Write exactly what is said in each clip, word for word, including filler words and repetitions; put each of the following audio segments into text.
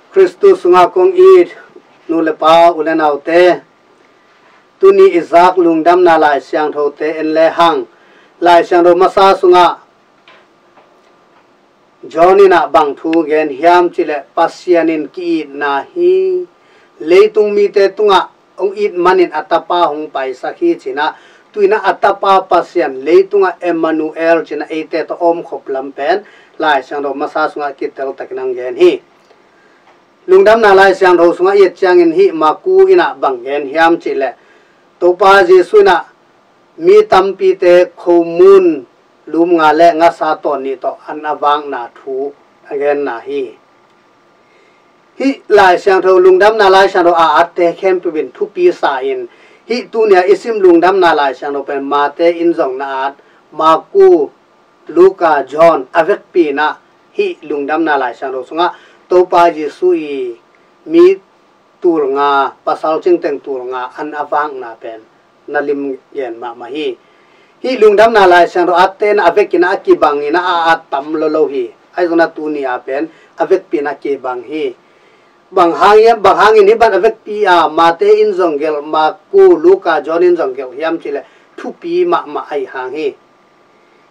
Khristu sungah kong it nu le pa, u le naute, tuni i zak lungdamna Lai Siangthote en lehang, Lai Siangtho masa sungah John in ah bang thu gen hiam cihleh, Pasian in ki-itna hi, leitung mite tungah hong it manin a Tapa hong paisak hi, ci-in ah, tu-in ah a Tapa Pasian leitungah Emmanuel ci-in ah eite tawh omkhop lam pen Lai Siangtho masa sungah kiteltakin hong gen hi. Lungdamna Lai Siangtho sungah i et ciangin hih Maku in ah bang gen hiam cihleh, Topa Jesu in ah mi tampite khomun lum nga le ngasa tawn nih tawh an a vakna thu a genna hi. Hih Lai Siangtho, lungdamna Lai Siangtho a atte khempeuh in thupi sa-in, hih tuni-a i sim lungdamna Lai Siangtho pen Mate in zong na at, Maku, Luka, John a vekpi in ah hih lungdamna Lai Siangtho sungah Topa Jesu i mi tul nga, pasal cingteng tul nga an a vakna pen na lim gen mahmah hi. Hih lungdamna Lai Siangtho atte in ah a vekin ah a kibang in ah a at tam lolo hi. Ahi zongin ah tuni-a pen a vekpi in ah kibang hi. Bang hang hiam, bang hangin hih bang a vekpi a Mate in zong gelh, Maku, Luka, John in zong gelh hiam cihleh, thupi mahmah ahih hang hi.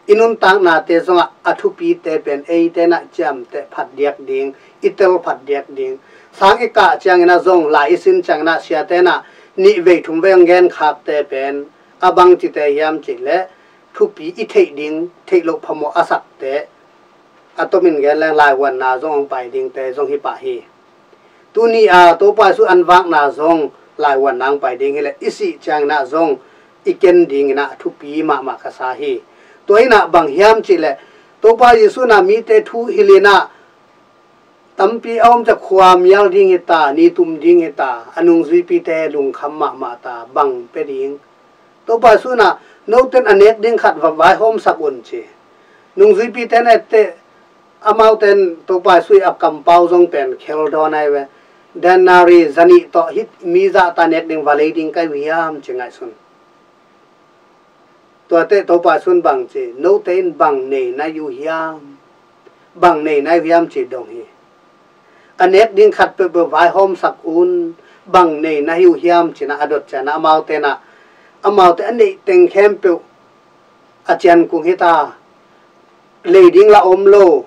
I nuntaknate zongah a thupite pen eite in ah ciamteh phat diak ding, i tel phat diak ding. Sang i kah ciangin ah zong, lai i sin ciangin ah siate in ah nih vei thum vei hong genkhakte pen a bangcite hiam cihleh, thupi i theih ding, theih loh phamawh a sakte, a tomin gen leng laivuanna zong hong pai dingte zong hi pah hi. Tuni-a Topa Jesu an vakna zong laivuanna hong pai ding hileh, i sih ciangin ah zong i ken dingin ah thupi mahmah ka sa hi. Tua in ah bang hiam cihleh, Topa Jesu in ah mite thu hilh in ah, tampi a om ciang khua mial ding hi ta, ni tum ding hi ta, a nungzuipite lungkham mahmah ta, bang pia ding? Topa Jesu in ah, note in a nek ding khat va vaihawmsak un, ci. Nungzuipite na etteh, amaute in Topa Jesu i a kampau zong pen khel dawn ahi ve. Denari zanih tawh hih mi zahta nek ding va lei ding ka hi uh hiam, ci ngaihsun. Tuate Topa Jesu in bang ci, note in bang nei na hi uh hiam? Bang nei na hi uh hiam, ci dong hi. A nek ding khat peuhpeuh vaihawmsak un, bang nei na hi uh hiam, ci-in ah a dot ciangin ah amaute in ah, amaute a neih teng khempeuh a cian kung hi ta, lei ding lah om lo.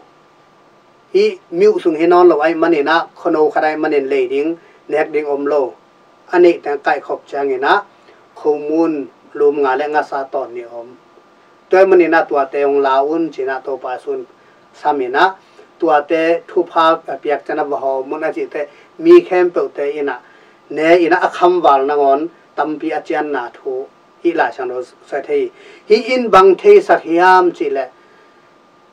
Hih miuh sung hi nawn lo ahih manin ah, khuano khat ahih manin lei ding, nek ding om lo. A neih teng kaihkhop ciangin ah khomun lum nga le ngasa tawn nih om. Tua ahih manin ah tuate hong la un, ci-in ah Topa Jesu in sam in ah, tuate thupha a piak ciangin ah va hawm un a cih teh, mi khempeuhte in ah ne in ah a khamval nangawn tampi a cianna thu hih Lai Siangtho sung ah thei hi. Hih in bang theisak hiam cihleh,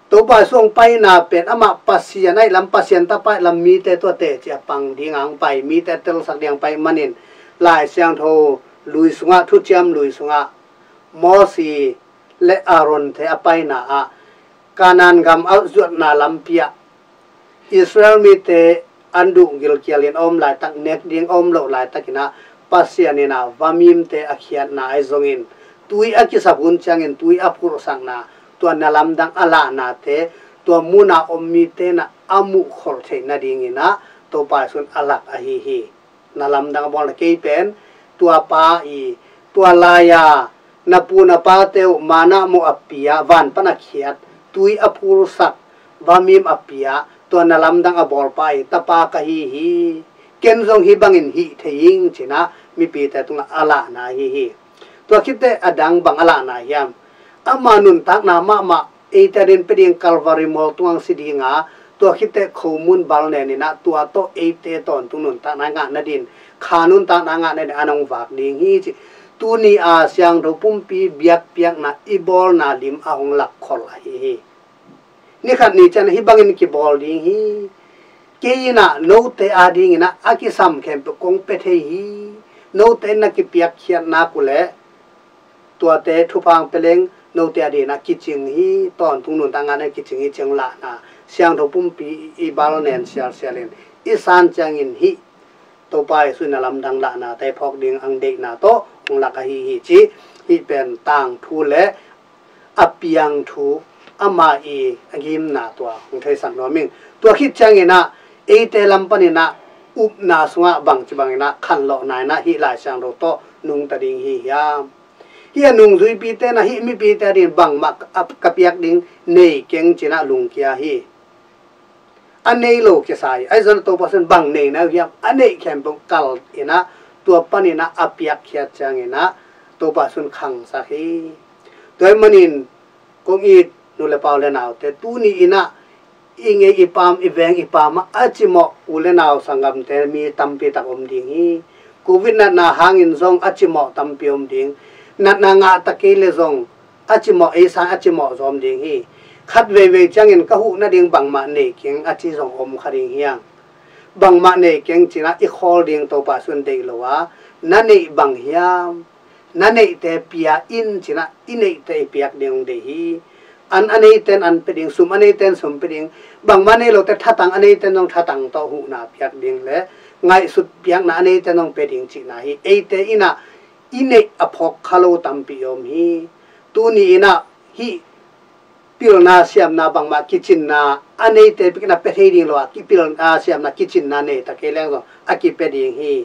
Topa Jesu hong paina pen amah Pasian ahih lam, Pasian Tapa ahih lam, mite tua teci a pang ding a hong pai, mite a telsak ding a hong pai manin, Lai Siangtho lui sungah, Thuciam Lui sungah, Mosi le Aaron-te a paina ah, Kanaan gam a zuatna lampi ah Israel mite an duh gilkialin a om laitak, nek ding a om loh laitakin ah, Pasian in ah vamimte a khiatna ahi zongin, tui a kisap hun ciangin tui a phurhsakna, tua na lamdang a lahnate, tua mun a om mite in ah a muhkholh theih nadingin ah Topa Jesu in a lak ahi hi. Na lamdang a bawlna, kei pen tua pa i, tua lai-a na pu na pate uh manna mawh a pia, van pan a khiat, tui a phursak, vamim a pia, tua na lamdang a bawlpa i tapa ka hi hi. Ken zong hih bangin hih thei ing, ci-in ah mipite tungah a lahna ahi hi. Tua khit teh a dang bang a lahna hiam? Ama nuntakna mahmah eite adingin pia ding, Calvary mual tungah hong si ding a, tua khit teh khomun bal nen in ah, tua tawh eite tawntung nuntakna i ngah nadingin, kha nuntakna i ngah nadingin an hong vak ding hi, ci. Tuni-a siangtho pumpi biakpiakna i bawlna lim a hong lakkholh ahi hi. Ni khat ni ciang hih bangin kibawl ding hi. Kei in ah note adingin ah a kisam khempeuh kong pia thei hi. Note in na kipiakkhiat nak uh leh, tuate thupha hong pia leng, note adingin ah kicing hi, tawntung nuntakna ngah nadingin kicing hi, ci-in hong lahna. Siangtho pumpi i bal nen sialsial in, i san ciangin hih Topa Jesu in a lamdang lahnate phawk ding a hong deihna tawh hong lak ahi hi, ci. Hih pen tangthu le a piang thu, ama i a gimna tua hong theisak nuam ing. Tua khit ciangin ah, eite lam paninah upna sungah bangci banginah khanlawhna inah hih Lai Siangtho tawh nungta ding hi hiam? Hih a nungzuipite inah hih mipite adingin bangmah ka, ka piak ding nei keng cinah lungkia hi. A nei lo kisa hi. Ahi zongin Topa Jesu'n bang nei na uh hiam? A neih khempeuh kal inah tua paninah a piakkhiat cianginah Topa Jesu'n khangsak hi. Tua ahih manin kong it nu le pa u le naute, tuni inah i ngei i pam, i veng i pam ah a cimawh u le nau sanggamte mi tampi tak om ding hi. Covid natna hangin zong a cimawh tampi om ding. Natna ngah ta kei le zong a cimawh, ei sang a cimawh zong om ding hi. Khat veivei ciangin ka huh nading bangmah nei keng a ci zong om kha ding hi hang. Bangmah nei keng cinah i khawl ding Topa Jesu'n deih lo a, na neih bang hiam? Na neihte pia in cinah i neihte i piak ding hong deih hi. An a neite in an pia ding, sum a neite in sum pia ding, bangmah nei lote thatang a neite in zong thatang tawh huhna piak ding le ngaihsut piakna a neite in zong pia ding cihna hi. Eite inah i neih a phawk kha lo tampi om hi. Tuni inah hih pilna siamna bangmah kicinna a neite piakna pia thei ding lo a, ki pilna siamna kicinna nei ta kei leng zong a kipia ding hi.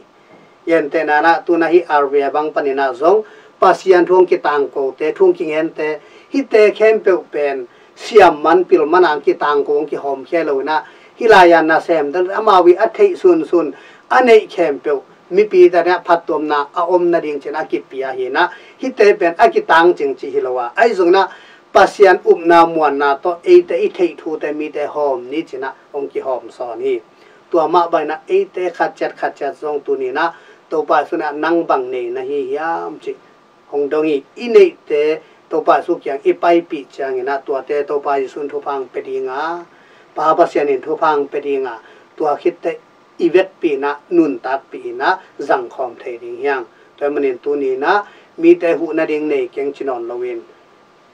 Gentehna inah tuna hih R V a bang paninah zong Pasian thu hong kitangkote, thu hong kingente, hihte khempeuh pen siam man pil man a hong kitangko hong kihawmkhia lo inah hih lai-a nasem dan amau i a theih sunsun a neih khempeuh mipite adingah phattuamna a om nading cinah a kipia hi inah hihte pen a kitangcing cih hi lo a, ahi zongin ah Pasian upna muanna tawh eite i theih thute mite hawm ni cinah hong kihawm sawn hi. Tua mah banginah eite khat ciat khat ciat zong tuni inah Topa Jesu'n ah nang bang nei na hi hiam cih hong dong hi. I neihte Topa Jesu kiang i paipih cianginah tuate Topa Jesu'n thupha hong pia ding a, Pa Pasian in thupha hong pia ding a, tua khit teh i vekpi inah nuntakpih inah zangkhawm thei ding hi hang. Tua ahih manin tuni inah mite huh nading nei keng ci nawn loin,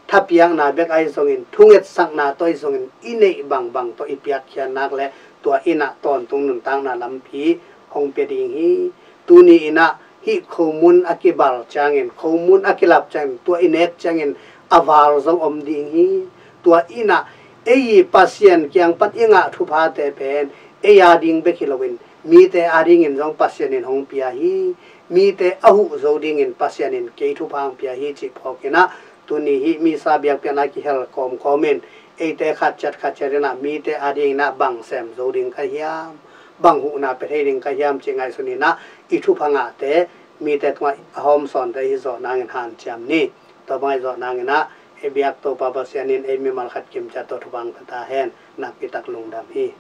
thapiakna bek ahi zongin, thungetsakna tawh ahi zongin i neih bangbang tawh i piakkhiat nak le tua inah tawntung nuntakna lampi hong pia ding hi. Tuni inah hih khomun a kibal ciangin, khomun a kilap ciangin, tua i nek ciangin a val zong om ding hi. Tua inah ei i Pasian kiang pan i ngah thuphate pen ei ading bek hi loin mite adingin zong Pasian in hong pia hi. Mite a huh zo dingin Pasian in kei thupha hong pia hi cih phawk inah tuni hih Missa biakpiakna kihel kawmkawm in eite khat ciat khat ciat inah mite ading inah bang sem zo ding ka hiam, bang huhna pia thei ding ka hiam cih ngaihsun inah i thupha ngahte mite tungah a hawmsawnte hi zawh nangin hanciam ni. Tua bang ahi zawh nangin ah ei biak Topa Pasian in ei mimal khat kimciat tawh thupha hong pia ta hen. Nakpi tak lungdam hi.